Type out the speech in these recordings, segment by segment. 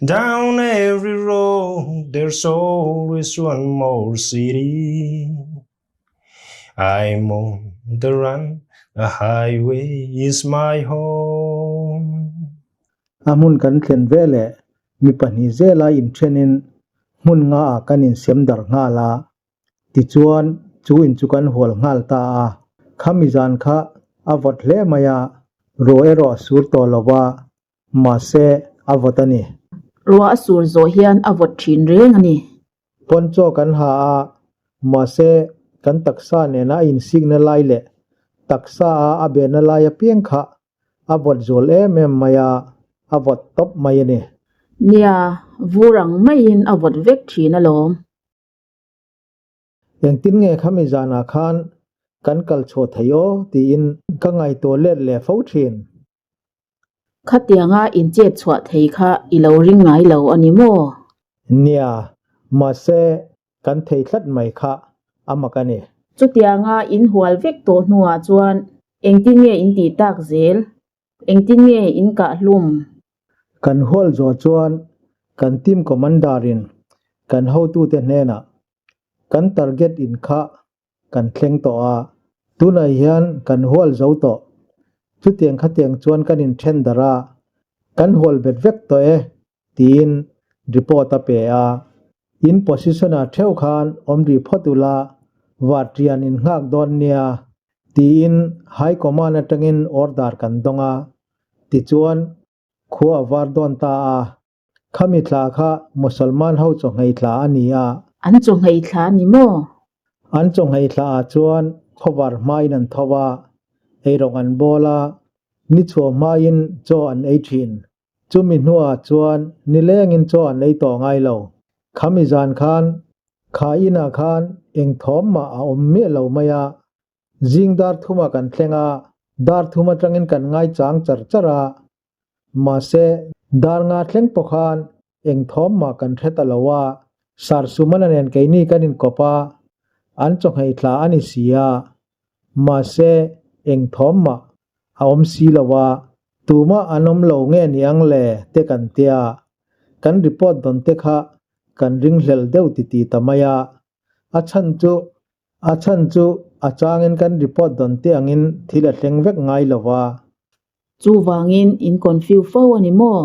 Down every road there's always one more city I'm on the run, the highway is my home. A hmun kan thlen veleh mi pahnih zela inthenin hmun nga ah kan insem darh nghal a. Tichuan, chu in chu kan hual nghal ta a. Khami zan kha a vawt hle mai a, ruah erawh a sur tawh lo va, mahse a vawt a ni. Ruah a sur zawh hian a vawt thin reng a ni. Poncho kan ha a, mahse kan taksa nena a insikna lai leh taksa a a behna lai apiang kha a vawt zual em em mai a, a vawt tawp mai a ni. Nia, vur ang maiin a vawt vek thin alawm. Engtin nge khami zanah khan kan kal chhuah thei aw tiin ka ngaihtuah let leh fo thin. Khatianga inchet chhuah thei kha i lo ring ngai lo a ni maw? Nia, mahse kan thei tlat mai kha a mak a ni. Chutianga in hual vek tawh hnuah chuan engtin nge in tih tak zel? Engtin nge in kah hlum? Kan hual zawh chuan kan team commander in kan hotute hnenah kan target in kha kan thleng tawh a, tunah hian kan hual zo tawh. Chutiang khatiang chuan kan inthen darh a, kan hual bet vek tawh e tiin report a pe a. In position ah theuh khan awm rih phawt ula, Vartian in nghak dawn nia tiin High Command atangin order kan dawng a, tichuan khua a var dawn ta a. Khami thla kha Musalman ho chawnghei thla a ni a. An chawnghei thla ni maw? An chawnghei thla ah chuan khawvar hmain an tho a, eirawng an bawl a, ni chhuah hmain chaw an ei thin. Chumi hnuah chuan nilengin chaw an ei tawh ngai lo. Khami zan khan kha inah khan eng thawm mah a awm miah lo mai a. Zing dar thumah kan thleng a, dar thum atangin kan ngaichang char char a. Mahse, dar nga thleng pawh khan eng thawm mah kan hre ta lo a, Sarsumana nen keini kan inkawp a, an chawhngei thla a ni si a. Mahse, eng thawm mah a awm si lo a, tumah an awm lo nge ni ang le te kan tia, kan report dawn te kha kan ringhlel deuh titi ta mai a, a chhan chu a chhan chu a changin kan report dawn te angin thil a thleng vek ngai lo va. Chuvangin in confuse fo a ni maw?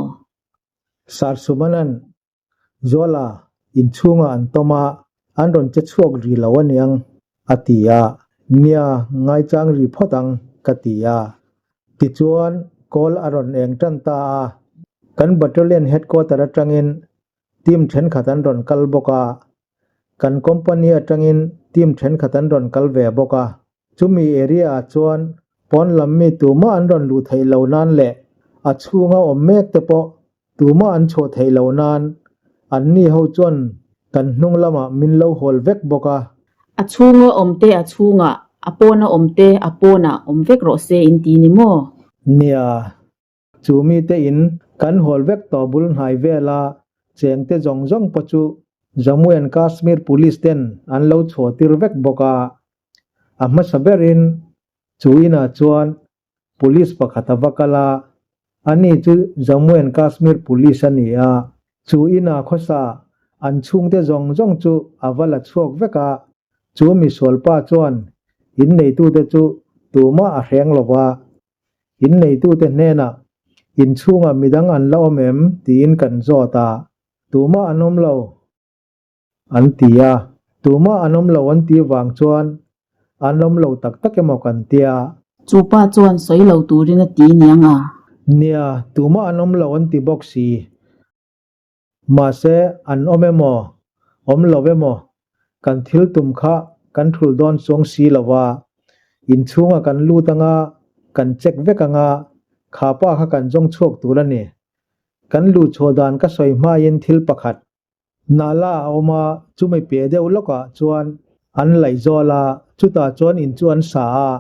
Sir Sumanan Zuala inchhungah an tawm a, an rawn che chhuak ri lo aniang a ti a. Nia, ngaichang ri phawt ang ka ti a. Tichuan call a rawn eng tan ta a. Kan battalion headquarter atangin team thenkhat an rawn kal bawk a. Kan company atangin team thenkhat an rawn kal ve bawk a. Chumi area ah chuan pawn lam mi tumah an rawn luh theih lo nan leh a chhunga awm mek te pawh tumah an chhuah theih lo nan an ni ho chuan kan hnung lamah min lo hawl vek bawk a. A chhunga awm te a chhungah, a pawna awm te a pawnah awm vek rawh se in ti ni maw? Nia, Chu mite in kan hawl vek tawh bul hnai vela cheng te zawng zawng pawh chu Jammu and Kashmir Police ten an lo chhuah tir vek bawk a. A hmasa berin chu inah chuan Police pakhat a va kal a, ani chu Jammu and Kashmir Police a ni a. Chu inah khawsa an chhungte zawng zawng chu a va la chhuak vek a, chu misualpa chuan inneitute chu tumah a hreng lo va, Inneitute hnenah, Inchhungah midang an la awm em? tiin kan zawt a, Tumah an awm lo, an ti a. Tumah an awm lo an tih vang chuan an awm lo tak tak emaw kan tia. Chu pa chuan sawi lo turin a ti niang a. Nia, tumah an awm lo an ti bawk si. Mahse, an awm emaw, awm lo emaw, kan thil tum kha kan thul dawn chuang si lo va, inchhungah kan lut anga, kan check vek anga, kha pa kha kan zawng chhuak tur a ni. Kan luhchhuah dan ka sawi hmain thil pakhat, Nala a awm a, chumi piah deuh lawkah chuan an laih zawl a, chutah chuan in chu an sa a.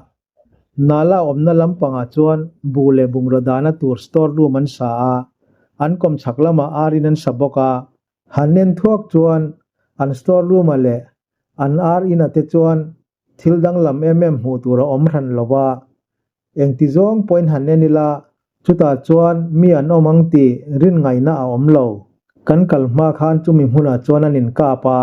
Nala awmna lampangah chuan buh leh bungraw dahna tur store room an sa a, an kawmchhak lamah ar in an sa bawk a. Han en thuak chuan an store room-ah leh an ar inah te chuan thil danglam em em hmuh tur a awm hran lo va. Engti zawng pawhin han en ila, chutah chuan mi an awm ang tih rin ngaihna a awm lo. Kan kal hma khan chumi hmunah chuan an inkap a,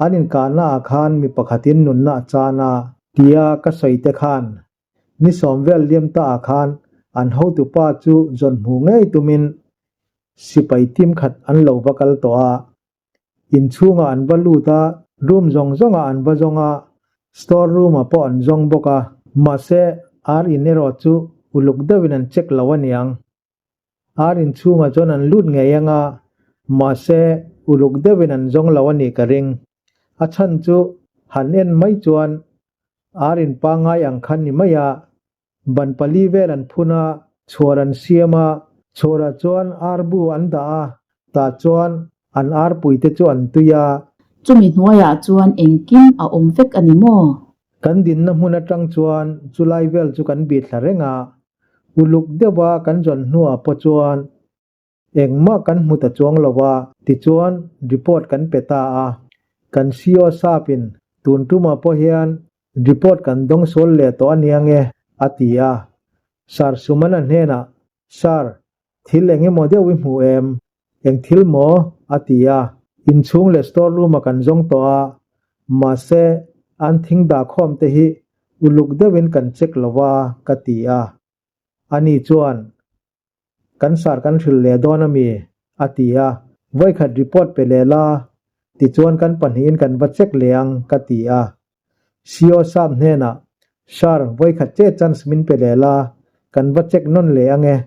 an inkahna ah khan mi pakhatin nunna a chan a, tia ka sawi te khan ni sawm vel liam ta ah khan an hotupa chu zawn hmu ngei tumin sipai team khat an lo va kal tawh a. Inchhungah an va lut a, room zawng zawngah an va zawng a, store room-ah pawh an zawng bawk a. Mahse, ar in erawh chu uluk deuhin an check lo a niang. Ar inchhungah chuan an lut ngei ang a, mahse, uluk deuhin an zawng lo a nih ka ring. A chhan chu han en mai chuan ar in pangngai ang kha ni mai a, Ban pali vel an phun a, chhuar an siam a, chhuarah chuan arbu an dah a, tah chuan an arpuite chu an tui a. Chumi hnuaiah chuan engkim a awm vek a ni maw? Kan dinna hmun atang chuan chulai vel chu kan bih thla reng a, uluk deuha kan zawn hnuah pawh chuan Engmah kan hmu ta chuang lo a, tichuan report kan pe ta a. Kan CO sap-in tun tumah pawh hian report kan dawng sual leh tawh a nia nge, a ti a. Sir Sumana hnenah, Sir, thil eng emaw deuh i hmu em? Eng thil maw? a ti a. Inchhung leh store room-ah kan zawng tawh a, mahse an thing dahkhawm te hi uluk deuhin kan check lo a, ka ti a. Ani chuan, Kan sar kan hrilh leh dawn a mi? a ti a. Vawikhat report pe leh la, tichuan kan pahnihin kan va check leh ang, ka ti a. CO Sam hnenah, Sir, vawikhat che chance min pe leh la, kan va check nawn leh ang e,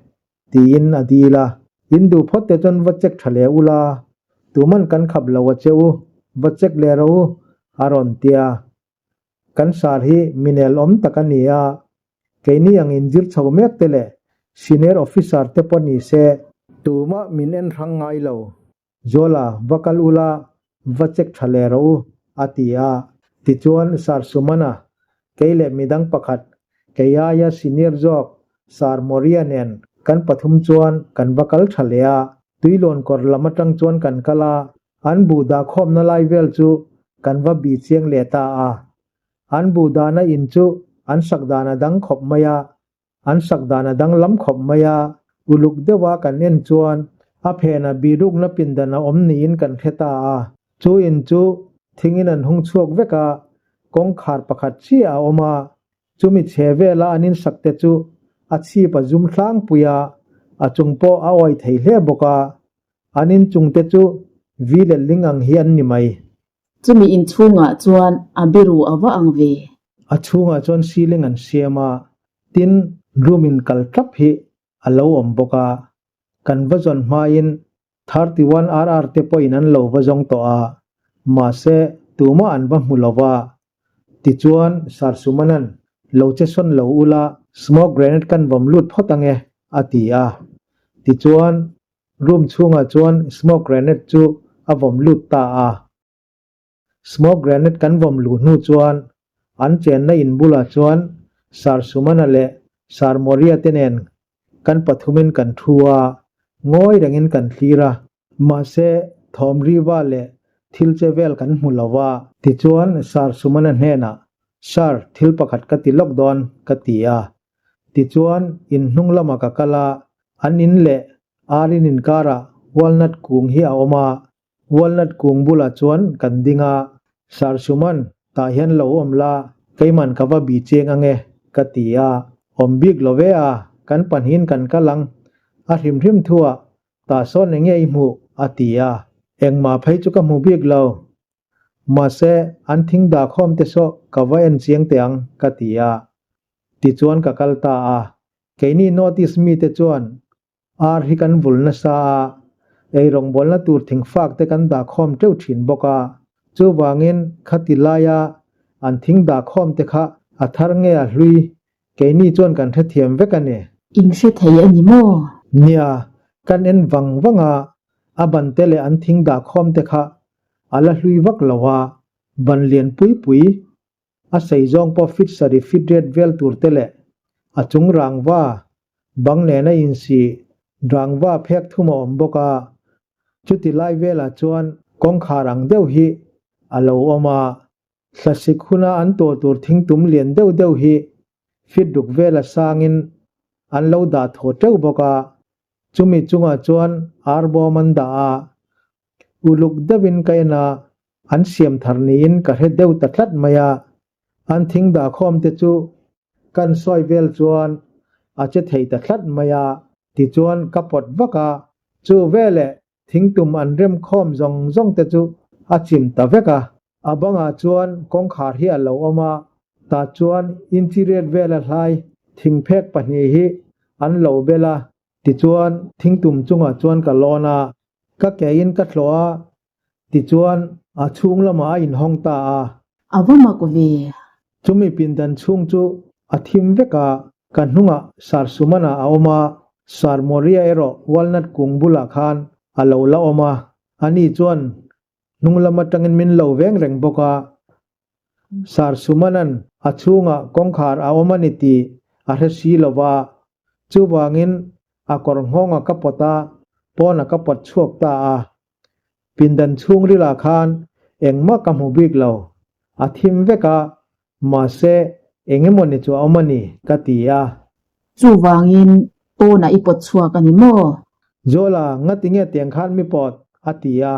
tiin a dil a. In duh phawt te chuan va check tha leh ula, tuman kan khap lo a che u, va check leh rawh u, a rawn ti a. Kan sar hi minel awm tak a ni a, keini ang inzir chho mek te leh senior officer te pawh ni se, tumah min en hrang ngai lo. Zuala, va kal ula, va check tha leh rawh u, a ti a. Tichuan Sir Sumana, kei leh midang pakhat, kei aia senior zawk Sir Moria nen kan pathum chuan kan va kal tha leh a. Tuilawn kawr lam atang chuan kan kal a, An buh dah khawmna lai vel chu kan va bih chiang leh ta a. An buh dahna in chu an sak dan a dang khawp mai a, an sak dan a dang lam khawp mai a. Uluk deuha kan en chuan a phenah bihrukna pindan a awm niin kan hre ta a. Chu in chu thingin an hung chhuak vek a, kawngkhar pakhat chiah a awm a. Chumi chhe vela an insak te chu a chhip a zum hlangpui a, a chung pawh a awi thei hle bawk a. An inchung te chu vi leh ling ang hi an ni mai. Chumi inchhungah chuan a biru a va ang ve. A chhungah chuan ceiling an siam a, tin room in kal tap hi a lo awm bawk a. Kan va zawn hmain 31 RR te pawhin an lo va zawng tawh a, mahse tumah an va hmu lo va. Tichuan Sir Sumanan lo che sawn lo ula smoke grenade kan vawm lut phawt ange a ti a. Tichuan Room chhungah chuan smoke grenade chu a vawm lut ta a. Smoke grenade kan vawm luh hnu chuan an chenna in bulah chuan Sir Sumana leh Sir Moria te nen kan pathumin kan thu a, ngawi rengin kan thlir a. Mahse, thawm riva leh thil che vel kan hmu lo va. Tichuan Sir Sumana hnenah, Sir, thil pakhat ka ti lawk dawn, ka ti a. Tichuan, in hnung lamah ka kal a, An in leh ar in inkarah walnut kung hi a awm a, walnut kung bulah chuan kan ding a, Sir Suman, tah hian lo awm la, keiman ka va bih cheng ange, ka ti a, awm bik lo ve a, kan pahnihin kan kal ang, a hrim hrim thuah tah sawn enge i hmuh, a ti a, engmah phei chu ka hmu bik lo, mahse an thing dah khawm te saw ka va en chiang teh ang, ka ti a, tichuan ka kal ta a. Keini North East mite chuan ar hi kan vul nasa a, ei rawngbawlna tur thingfak te kan dahkhawm teuh thin bawk a. Chuvangin khati laia an thing dahkhawm te kha a thar nge a hlui keini chuan kan hrethiam vek a ni. In hre thei a ni maw? Nia, kan en vang vang a, a ban te leh an thing dahkhawm te kha a la hlui vak lo a, ban lian pui pui A sei zawng pawh fit sarih fit riat vel tur te leh a chung rangva bang nena insi rangva phek thum a awm bawk a. Chuti lai velah chuan kawngkhar ang deuh hi a lo awm a. Thlasik huna an tuah tur thingtum lian deuh deuh hi. feet ruk vela sangin an lo dah thaw teuh bawk a, chumi chungah chuan ar bawm an dah a, uluk deuhin ka en a, an siam thar niin ka hre deuh ta tlat mai a, an thing dah khawm te chu kan sawi vel chuan a che thei ta tlat mai a, tichuan ka pawt vak a, chu veleh Thingtum an rem khawm zawng zawng te chu a chim ta vek a. A bangah chuan kawngkhar hi a lo awm a, tah chuan inchi riat vela hlai thingphek pahnih hi an lo bel a. Tichuan thingtum chungah chuan ka lawn a, ka kein ka tlawh a, tichuan a chhung lamah a inhawng ta a. A va mak ve. Chumi pindan chhung chu a thim vek a, ka hnungah Sir Sumana a awm a, Sir Moria erawh walnut kung bulah khan a lo la awm a, ani chuan hnung lam atangin min lo veng reng bawk a. Sir Sumanan a chhungah kawngkhar a awm a ni tih a hre si lo va, chuvangin a kawr nghawngah ka pawt a, pawnah ka pawt chhuak ta a. Pindan chhungrilah khan engmah ka hmu bik lo, a thim vek a, mahse eng emaw ni chu a awm a ni, ka ti a. Chuvangin pawnah i pawt chhuak a ni maw? Jola, ngati nge tiang khan mi pawt? a ti a.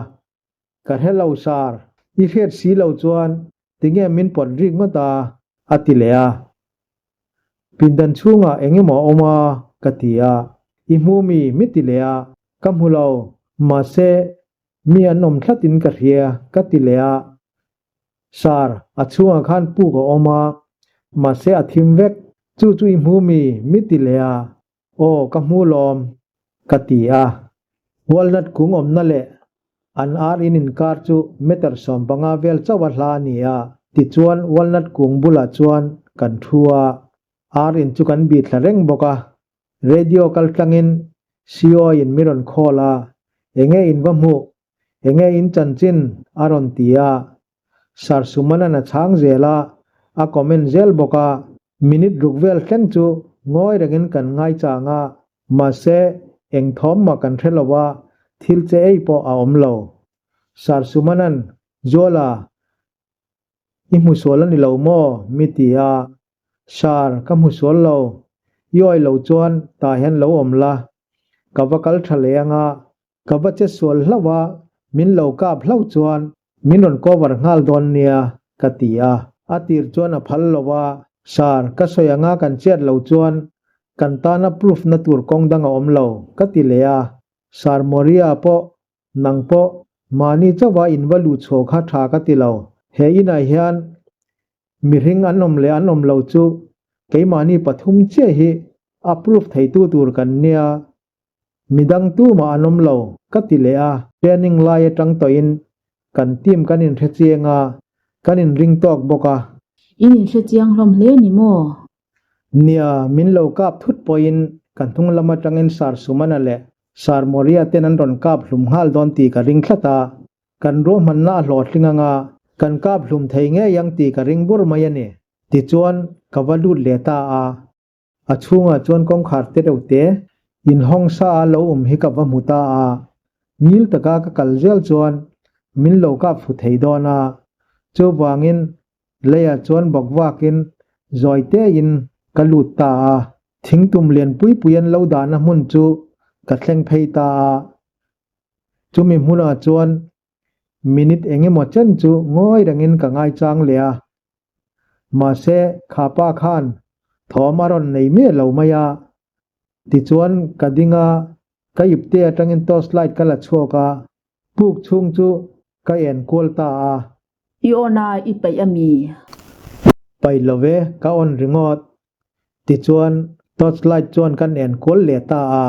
Ka hre lo sar, i hriat si lo chuan tinge min pawt rik ngawt a? a ti leh a. Pindan chhungah eng emaw a awm a? ka ti a. I hmu mi? mi ti leh a. Ka hmu lo, mahse mi an awm thlatin ka hria, ka ti leh a. Sir, a chhungah khan puk a awm a, mahse a thim vek, chu chu i hmu mi? mi ti leh a. Aw, ka hmu lawm, ka ti a. Walnut kung awmna leh an ar in inkar chu meter 15 vel chauh a hla a ni a, tichuan walnut kung bulah chuan kan thu a, ar in chu kan bih thla reng bawk a. Radio kal tlangin CO in mi rawn call a, Enge in va hmuh? Enge in chanchin? a rawn ti a. Sir Sumanan a chhang zel a, a comment zel bawk a. Minute ruk vel thleng chu ngawi rengin kan ngai chang a, mahse eng thawm mah kan hre lo a, thil che ei pawh a awm lo. Sir Sumanan, Zuala, I hmu sual a ni lo maw? mi ti a. Sir, ka hmu sual lo. I awi lo chuan tah hian lo awm la. Ka va kal tha leh anga, ka va che sual hlauh a, min lo kap hlauh chuan min rawn cover nghal dawn nia, ka ti a. A tir chuan a phal lo a, Sir, ka sawi anga kan chet lo chuan kan tana proof na tur kawng dang a awm lo, ka ti leh a. Sir Moria pawh Nang pawh mahni chauha in va luh chhuah kha tha ka ti lo. He inah hian mihring an awm leh an awm lo chu keimahni pathum chiah hi a proof theitu tur kan nia. Midang tumah an awm lo ka ti leh a. Training lai atang tawhin kan team kan inhre chiang a, kan inring tawk bawk a. In inhre chiang hlawm hle ni maw? Nia, min lo kap thut pawhin ka hnung lam atangin Sir Sumana leh Sir Moria ten an rawn kap hlum nghal dawn tih ka ring tlat a, kan ruahmanna a hlawhtling anga kan kap hlum thei ngei ang tih ka ring bur mai a ni. Tichuan, ka va lut leh ta a. A chhungah chuan kawngkhar te reuh te inhawng sa a lo awm hi ka va hmu ta a, ngil taka ka kal zel chuan min lo kap fu thei dawn a, chuvangin Leiah chuan bawk vakin zawi tein ka lut ta a, thingtum lian pui pui an lo dahna hmun chu ka thleng phei ta a. Chumi hmunah chuan minute eng emaw chen chu ngawi rengin ka ngaichang leh a. Mahse, kha pa khan thawm a rawn nei miah lo mai a. Tichuan ka ding a, ka ipte atangin torch light ka la chhuak a, puk chhung chu ka en kual ta a. I on a, i paih a mi? Paih lo ve, ka on ringawt. Tichuan torch light chuan kan en kual leh ta a,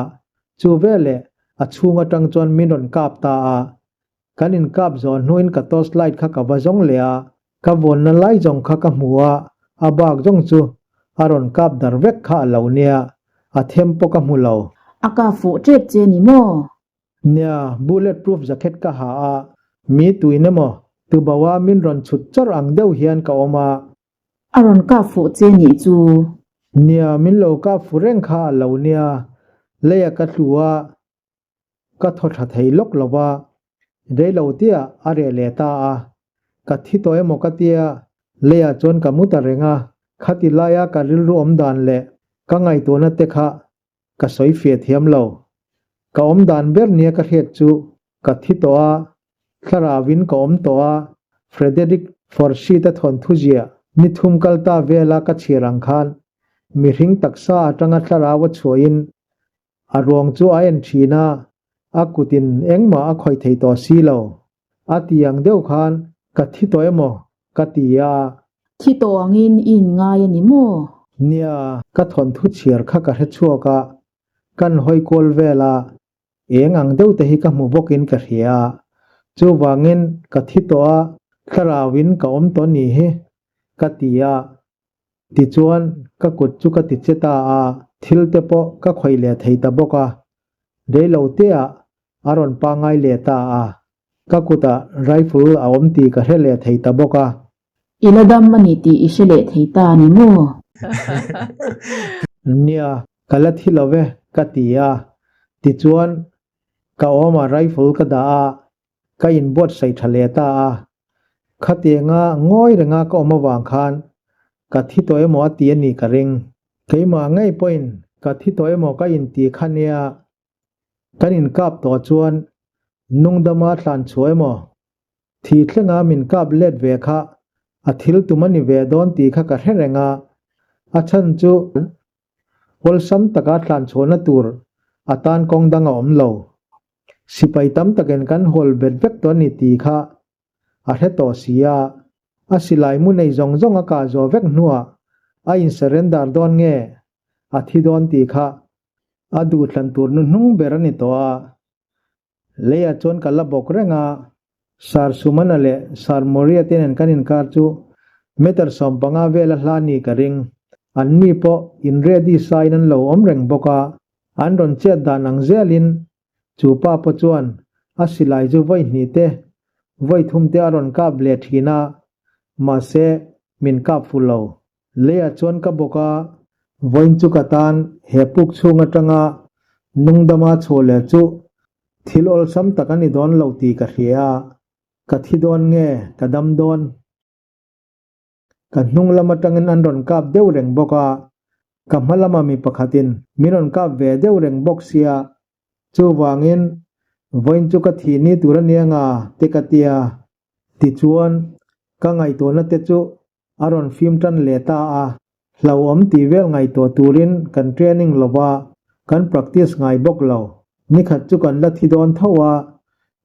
chu veleh a chhung atang chuan min rawn kap ta a. Kan inkap zawh hnuin ka torch light kha ka va zawng leh a, ka vawnna lai zawng kha ka hmu a, a bak zawng chu a rawn kap dar vek kha a lo nia, a them pawh ka hmu lo. A kap fuh tep che ni maw? Nia, bullet proof jacket ka ha a, mi tuin emaw tuboa min rawn chhut chawrh ang deuh hian ka awm a. A rawn kap fuh che nih chu. Nia, min lo kap fu reng kha a lo nia, leia ka tlu a, Ka thaw tha thei lawk lo va, reilo tia a reh leh ta a. Ka thi tawh emaw ka tia, leiah chuan ka mu ta reng a, Khati laia ka rilru awm dan leh ka ngaihtuahna te kha ka sawi fiah thiam lo. Ka awm dan ber nia ka hriat chu ka thi tawh a, thlarauin ka awm tawh a, Frederick Forsyth-a thawnthu ziah ni thum kal ta vela ka chhiar ang khan mihring taksa atanga thlarau a chhuahin a ruang chu a en thin a, a kutin engmah a khawih thei tawh si lo. A ti ang deuh khan ka thi tawh emaw ka ti a. Thi tawh angin i inngai a ni maw? Nia, ka thawnthu chhiar kha ka hre chhuak a, kan hawi kual vel a, eng ang deuh te hi ka hmu bawkin ka hria a, chuvangin ka thi tawh a, thlarauin ka awm tawh ni hi, ka ti a. Tichuan, ka kut chu ka ti che ta a, thil te pawh ka khawih leh thei ta bawk a. Reilo teah a rawn pangngai leh ta a, ka kutah rifle a awm tih ka hre leh thei ta bawk a. I la dam a ni tih i hre leh thei ta a ni maw? Nia, ka la thi lo ve, ka ti a. Tichuan, ka awmah rifle ka dah a, ka inbuatsaih tha leh ta a. Khatianga ngawi renga ka awm avang khan ka thi tawh emaw a ti a nih ka ring. Keimah ngei pawhin ka thi tawh emaw ka inti kha nia. Kan inkap tawh chuan nungdama thlan chhuah emaw thi thlenga min kap let ve kha a thil tum a ni ve dawn tih kha ka hre reng a, a chhan chu awlsam taka thlan chhuahna tur atan kawng dang a awm lo. Sipai tam takin kan hawl bet vek tawh a ni tih kha a hre tawh si a, a silai mu nei zawng zawng a kah zawh vek hnuah a in surrender dawn nge a thi dawn tih kha a duhthlan tur nu hnung ber a ni tawh a. Leiah chuan ka la bawk reng a, Sir Sumana leh Sir Moria te nen kan inkar chu meter 15 vela hla ni ka ring. Anni pawh in ready sain an lo awm reng bawk a, an rawn chet dan ang zelin chu pa pawh chuan a silai chu vawi hnih te, vawi thum te a rawn kap leh thin a, mahse min kap fu lo. Leiah chuan ka bawk a, vawiin chu ka tan he puk chhung atanga nungdama chhuah leh chu thil awlsam tak a ni dawn lo tih ka hria a, ka thi dawn nge ka dam dawn? Ka hnung lam atangin an rawn kap deuh reng bawk a, ka hma lama mi pakhatin min rawn kap ve deuh reng bawk sia, chuvangin vawiin chu ka thih ni tur a nia nga te ka tia. Tichuan, ka ngaihtuahna te chu a rawn fim tan leh ta a, hlauhawm tih vel ngaihtuah turin kan training lo va, kan practice ngai bawk lo. Nikhat chu kan la thi dawn tho a,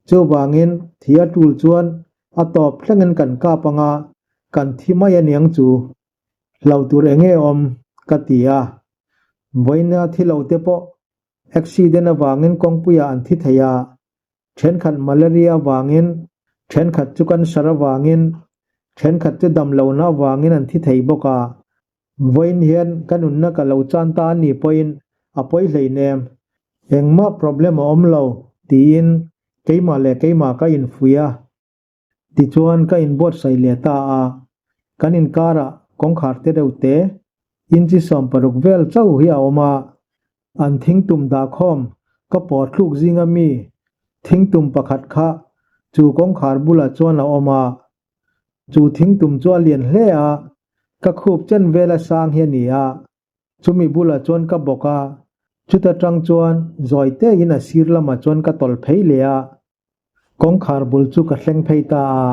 chuvangin thi a tul chuan a tawp thlengin kan kap anga kan thi mai aniang chu. Hlauh tur eng nge awm? ka ti a. Vawiina thi lo te pawh accident avangin kawngpuiah an thi thei a, Thenkhat malaria avangin, thenkhat chu cancer avangin, thenkhat chu damlohna avangin an thi thei bawk a. Vawiin hian ka nunna ka lo chan ta a nih pawhin a pawi hleinem. Engmah problem a awm lo, tiin keimah leh keimah ka infuih a. Tichuan ka inbuatsaih leh ta a, kan inkarah kawngkhar te deuh te, inchi 60 vel chauh hi a awm a, an thingtum dahkhawm ka pawh thluk zinga mi thingtum pakhat kha chu kawngkhar bulah chuan a awm a, chu thingtum chu a lian hle a, ka khup chen vela sang hi a ni a, chumi bulah chuan ka bawk a, chuta tang chuan zawi tein a sir lamah chuan ka tawlh phei leh a. Kawngkhar bul chu ka thleng phei ta a,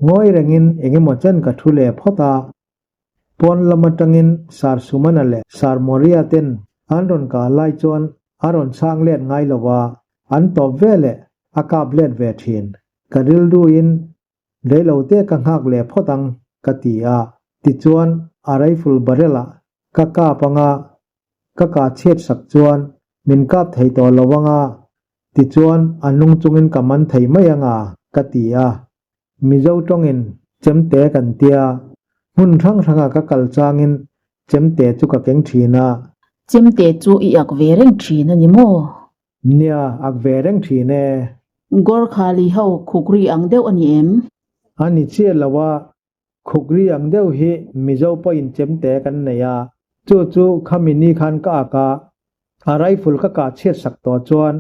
ngawi rengin eng emaw chen ka thu leh phawt a. Pawn lam atangin Sir Sumana leh Sir Moria ten an rawn kah lai chuan a rawn chhang let ngai lo a, an tawp ve leh a kap let ve thin. Ka rilruin reilo te ka nghak leh phawt ang ka ti a, tichuan a rifle barrel ah ka kap anga ka kah chhiat sak chuan min kap thei tawh lo anga Tichuan, a nung chungin ka man thei mai anga, ka ti a. Mizo tawngin chemte kan tia, hmun hrang hranga ka kal changin chemte chu ka keng thin a. Chemte chu i ak ve reng thin a ni maw? Nia, ak ve reng thin e. Gorkhali ho khukri ang deuh a ni em? A ni chiah lo a, khukri ang deuh hi Mizo pawhin chemte kan nei a, chu chu khami ni khan ka ak a, A rifle ka kah chhiat sak tawh chuan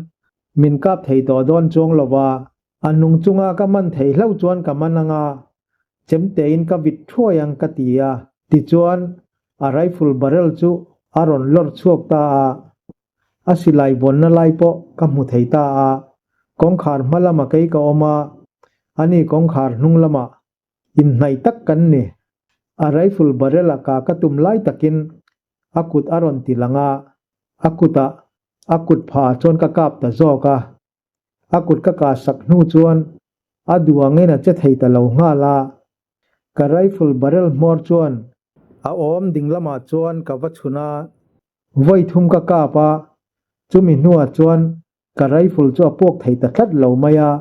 min kap thei tawh dawn chuang lo va, a nung chunga ka man thei hlauh chuan ka man anga, chemtein ka vit thuai ang ka ti a. Tichuan, a rifle barrel chu a rawn lawr chhuak ta a. A silai vawnna lai pawh ka hmu thei ta a. Kawngkhar hma lama kei ka awm a, ani kawngkhar hnung lamah inhnaih tak kan ni. A rifle barrel a ka ka tum lai takin a kut a rawn ti lang a, a kutah a kut phah chuan ka kap ta zawk a. A kut ka kah sak hnu chuan a duh angin a che thei ta lo nghal a. Ka rifle barrel hmawr chuan a awm ding lamah chuan ka va chhun a, vawi thum ka kap a, chumi hnuah chuan ka rifle chu a puak thei ta tlat lo mai a.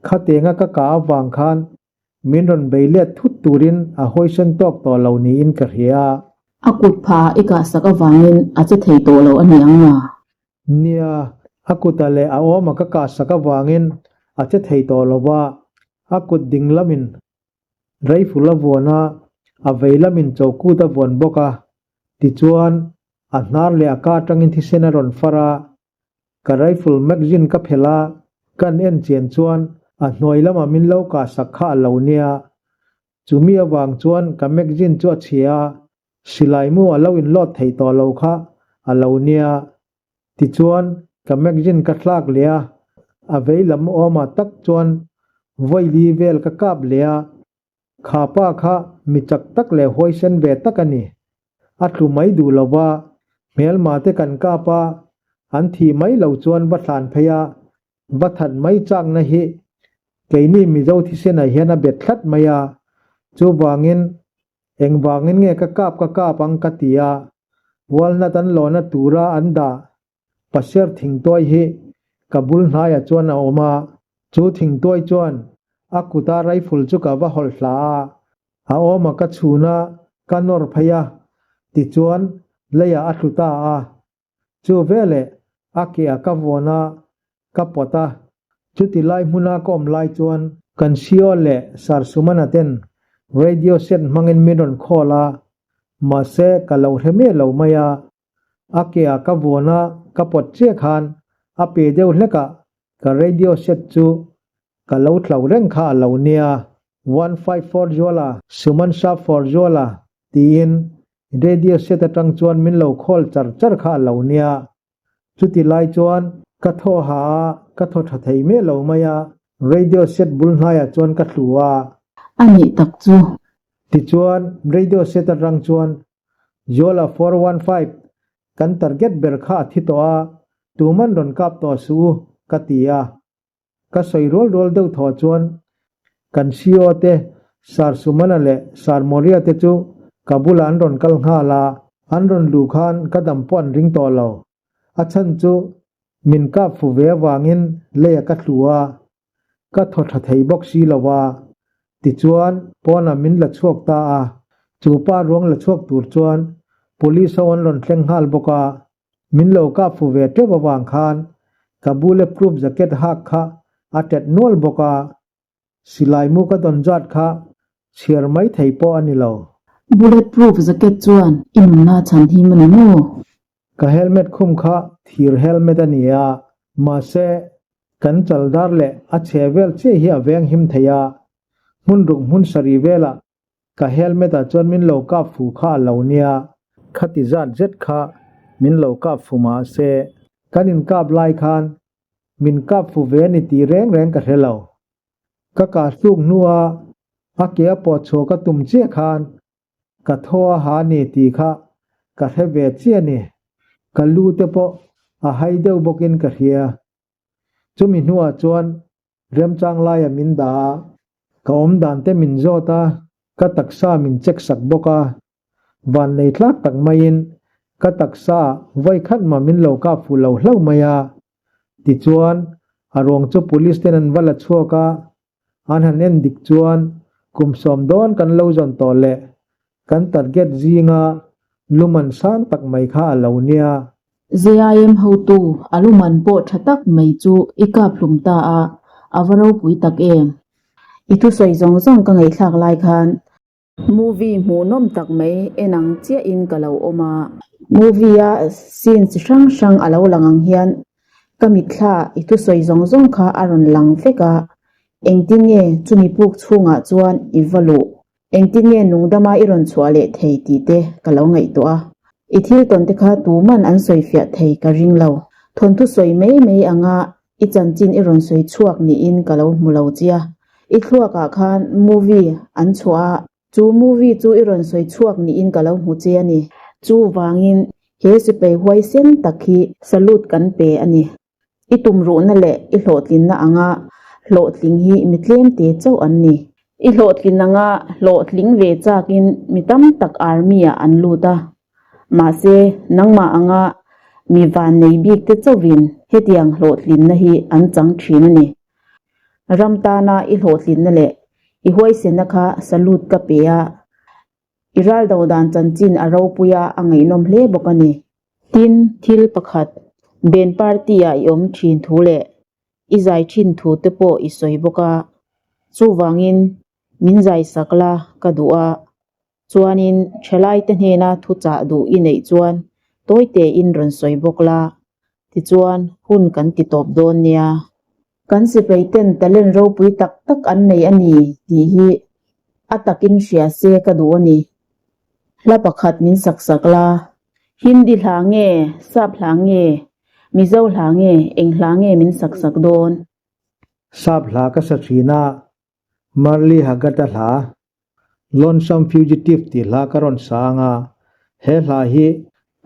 Khatenga ka kah avang khan min rawn bei let thut turin a hawisen tawk tawh lo niin ka hria. A kut phah i kahsak avangin a che thei tawh lo a ni ang a. Nia, a kuta leh a awma ka kahsak avangin a che thei tawh lo va, a kut ding lamin rifle a vuan a, a vei lamin chokut a vuan bawk a. Tichuan, a hnar leh a ka atangin thisen a rawn far a, Ka rifle magazine ka phelh a, kan en chian chuan a hnuai lamah min lo kahsak kha a lo nia. Chumi avang chuan ka magazine chu a chhia a, silai mu a lo inload theih tawh lo kha a lo nia. Tichuan ka magazine ka thlak leh a, a vei lam awmah tak chuan vawi li vel ka kap leh a, Kha pa kha mi chak tak leh huaisen ve tak a ni. A tlu mai duh lo va, hmelma te kan kap a, an thih mai lo chuan va thlan phei a, va that mai chakna hi keini Mizo thisenah hian a bet thlat mai a, chuvangin engvangin nge ka kap ka kap ang ka ti a, walnut an lawna tura an dah Pasir thingtuai hi ka bul hnaiah chuan a awm a, chu thingtuai chuan a kuta rifle chu ka va hawlh hla a, a awma ka chhun a, ka nawr phei a, tichuan leiah a tlu ta a. Chu veleh a ke a ka vawn a, ka pawt a, chuti lai hmuna ka awm lai chuan kan CO leh Sir Sumana ten radio set hmangin min rawn call a, mahse ka lo hre miah lo mai a. A ke ah ka vuan a, ka pawt chiah khan a pe deuh hlek ah ka radio set chu ka lo tlo reng kha a lo nia. 154 Zuala, Suman Shah for Zuala tiin radio set atang chuan min lo call char char kha a lo nia. Chuti lai chuan ka thaw ha a, ka thaw tha thei miah lo mai a, radio set bul hnaiah chuan ka tlu a. A nih tak chu. Tichuan radio set atang chuan Zuala 415, Kan target ber kha a thi tawh a, tuman rawn kap tawh suh u, ka ti a. Ka sawi rual rual deuh thaw chuan kan CO te, Sir Sumana leh Sir Moria te chu ka bulah an rawn kal nghal a, an rawn luh khan ka dam pawh an ring tawh lo. A chhan chu min kap fu ve avangin leia ka tlu a, Ka thaw tha thei bawk si lo a, tichuan pawnah min la chhuak ta a, chu pa ruang la chhuak tur chuan police ho an rawn thleng nghal bawk a, min lo kap fu ve teuh avang khan ka bullet proof jacket hak kha a tet nual bawk a, silai mu ka dawn zat kha chhiar mai thei pawh a ni lo. Bullet proof jacket chuan i nunna chhan him a ni maw? Ka helmet khum kha thir helmet a ni a, mahse kan chaldar leh a chhe vel chiah hi a veng him thei a, hmun ruk hmun sarih velah ka helmet ah chuan min lo kap fu kha a lo nia. Khati zat zet kha min lo kap fu mahse kan inkap lai khan min kap fu ve a ni tih reng reng ka hre lo. Ka kah hluk hnua a ke a pawh chhuah ka tum chiah khan Ka thaw a ha ni tih kha ka hre ve chiah ni. Ka lu te pawh a hai deuh bawkin ka hria. Chumi hnuah chuan remchang laia min dah a, ka awmdan te min zawt a, ka taksa min check sak bawk a. Vannei tlak tak maiin ka taksa vawi khat mah min lo kap fuh lo hlauh mai a. Tichuan a ruang chu police ten an va la chhuak a, An han en dik chuan kum sawm dawn kan lo zawn tawh leh kan target zinga luman sang tak mai kha a lo nia. JIM hotu a luman pawh tha tak mai chu i kap hlum ta a, a va ropui tak em. I thusawi zawng zawng ka ngaihthlak lai khan Movie hmuhnawm tak mai en ang chiahin ka lo awm a. Movie a scene chi hrang hrang a lo lang ang hian ka mitthla i thusawi zawng zawng kha a rawn lang vek a, engtin nge chumi puk chhungah chuan i va luh? Engtin nge nungdama i rawn chhuah leh thei tih te ka lo ngaihtuah a. I thil tawn te kha tuman an sawifiah thei ka ring lo. Thawnthu sawi mai mai anga i chanchin i rawn sawi chhuak niin ka lo hmu lo che a. I thluakah khan movie an chhuah a, chu movie chu i rawn sawi chhuak niin ka lo hmu che a ni. Chuvangin he sipai huaisen tak hi salute kan pe a ni. I tumruhna leh i hlawhtlinna anga hlawhtling hi mi tlemte chauh an ni. I hlawhtlin anga hlawhtling ve chakin mi tam tak army-ah an lut a. Mahse, nangmah anga mi vannei bikte chauhin hetiang hlawhtlinna hi an chang thin a ni. Ram tana i hlawhtlinna leh i huaisena kha salute ka pe a. I ral do dan chanchin a ropui a, a ngaihnawm hle bawk a ni. Tin, thil pakhat, Ben party-ah i awm thin thu leh i zai thin thu te pawh i sawi bawk a, chuvangin min zai sak la ka duh a, chuanin thalaite hnena thu chah duh i neih chuan tawi tein rawn sawi bawk la, tichuan hun kan ti tawp dawn nia. Kan sipai ten talent ropui tak tak an nei a ni tih hi a takin hria se ka duh a ni. Hla pakhat min sak sak la. Hindi hla nge, Sap hla nge, Mizo hla nge, eng hla nge min sak sak dawn? Sap hla ka sa thin a, Merle Haggard-a hla, Lonesome Fugitive tih hla ka rawn sa ang a, he hla hi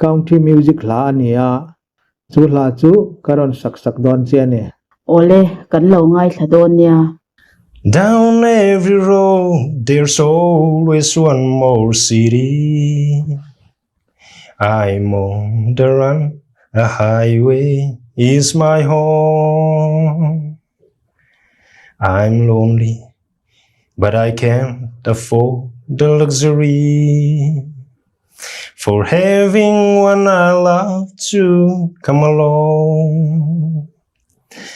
country music hla a ni a, chu hla chu ka rawn sak sak dawn che a ni. Awle, kan lo ngaithla dawn nia. Down every road there's always one more city I'm on the run, a highway is my home I'm lonely but I can't afford the luxury For having one I love to come along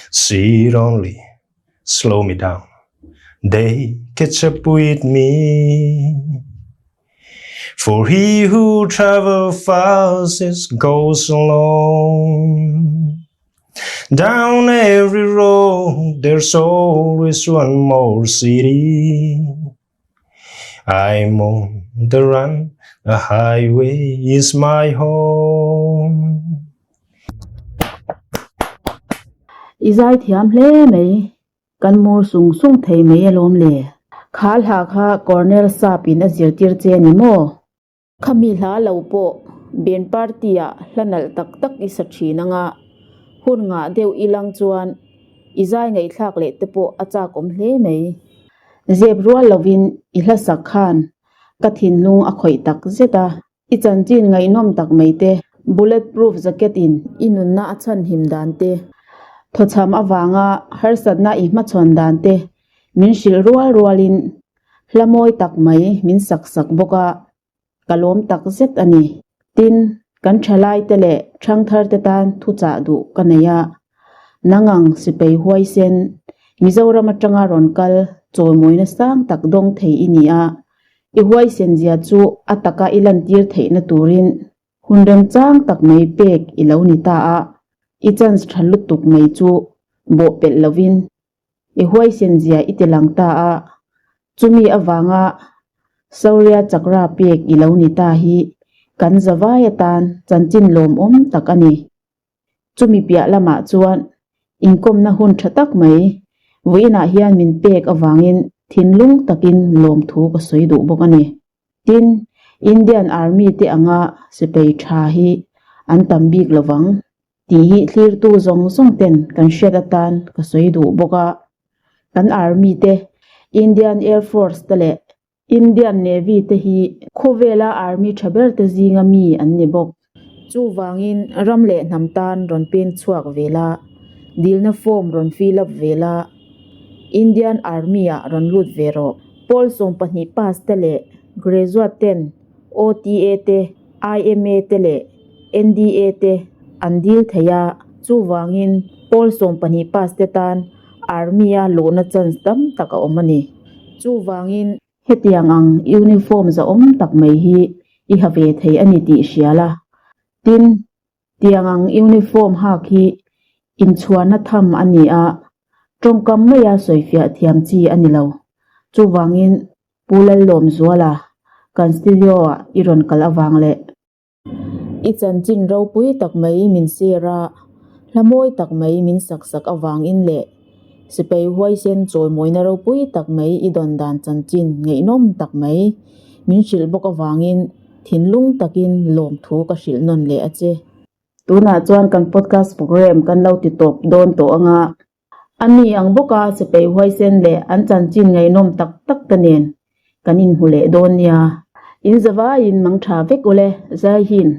See it only slow me down They catch up with me For he who travel fastest goes alone Down every road there's always one more city I'm on the run, the highway is my home. I zai thiam hle mai, kan mur sung sung thei mai alawm le. Kha hla kha Colonel Sap in a zirtir che a ni maw? Khami hla lo pawh Ben party ah hla nalh tak tak i sa thin anga hun ngah deuh i lang chuan i zai ngaihthlak leh te pawh a chak awm hle mai. Zep rual lovin i hla sak khan ka thinlung a khawih tak zet a, i chanchin ngaihnawm tak mai te, bullet proof jacket in i nunna a chhanhim dan te, thawchham avanga harsatna i hmachhawn dan te min hrilh rual rualin Hla mawi tak mai min sak sak bawk a, ka lawm tak zet a ni. Tin, kan thalaite leh thangtharte tan thuchah duh ka nei a, Nangang sipai huaisen, Mizoram atanga rawn kal chawimawina sang tak dawng thei i ni a, i huaisen zia chu a taka i lantir theihna turin hun remchang tak mai pek i lo ni ta a, i chance tha lutuk mai chu bawhpelh lovin I huaisen zia i ti lang ta a, chumi avanga Shaurya Chakra pek i lo ni ta hi kan zavai atan chanchin lawmawm tak a ni. Chumi piah lamah chuan inkawmna hun tha tak mai vawiinah hian min pek avangin thinlung takin lawmthu ka sawi duh bawk a ni. Tin, Indian Army te anga sipai tha hi an tam bik lovang tih hi thlirtu zawng zawng ten kan hriat atan ka sawi duh bawk a. Kan Army te, Indian Air Force te leh Indian Navy te hi khawvela Army tha ber te zinga mi an ni bawk. Chuvangin ram leh hnam tan rawn pen chhuak ve la, dilna form rawn fill up ve la, Indian Army ah rawn lut ve rawh. Pawl 12 pass te leh graduate ten OTA te, IMA te leh NDA te an dil thei a, chuvangin pawl 12 pass te tan Army a luhna chance tam tak a awm a ni. Chuvangin. Hetiang ang uniform zahawm tak mai hi i ha ve thei a ni tih hria la. Tin, tiang ang uniform hak hi inchhuahna tham a ni a, tawngkam maia sawifiah thiam chi a ni lo. Chuvangin. Pu Lallawmzuala kan studio ah i rawn kal avang leh. I chanchin ropui tak mai min share a, hla mawi tak mai min sak sak avangin leh sipai huaisen chawimawina ropui tak mai i dawn dan chanchin ngaihnawm tak mai min hrilh bawk avangin thinlung takin lawmthu ka hrilh nawn leh a che. Tunah chuan kan podcast program kan lo ti tawp dawn tawh anga a ni ang bawka sipai huaisen leh an chanchin ngaihnawm tak tak te nen kan inhmu leh dawn nia. In zavaiin mang tha vek ule, Zaihin.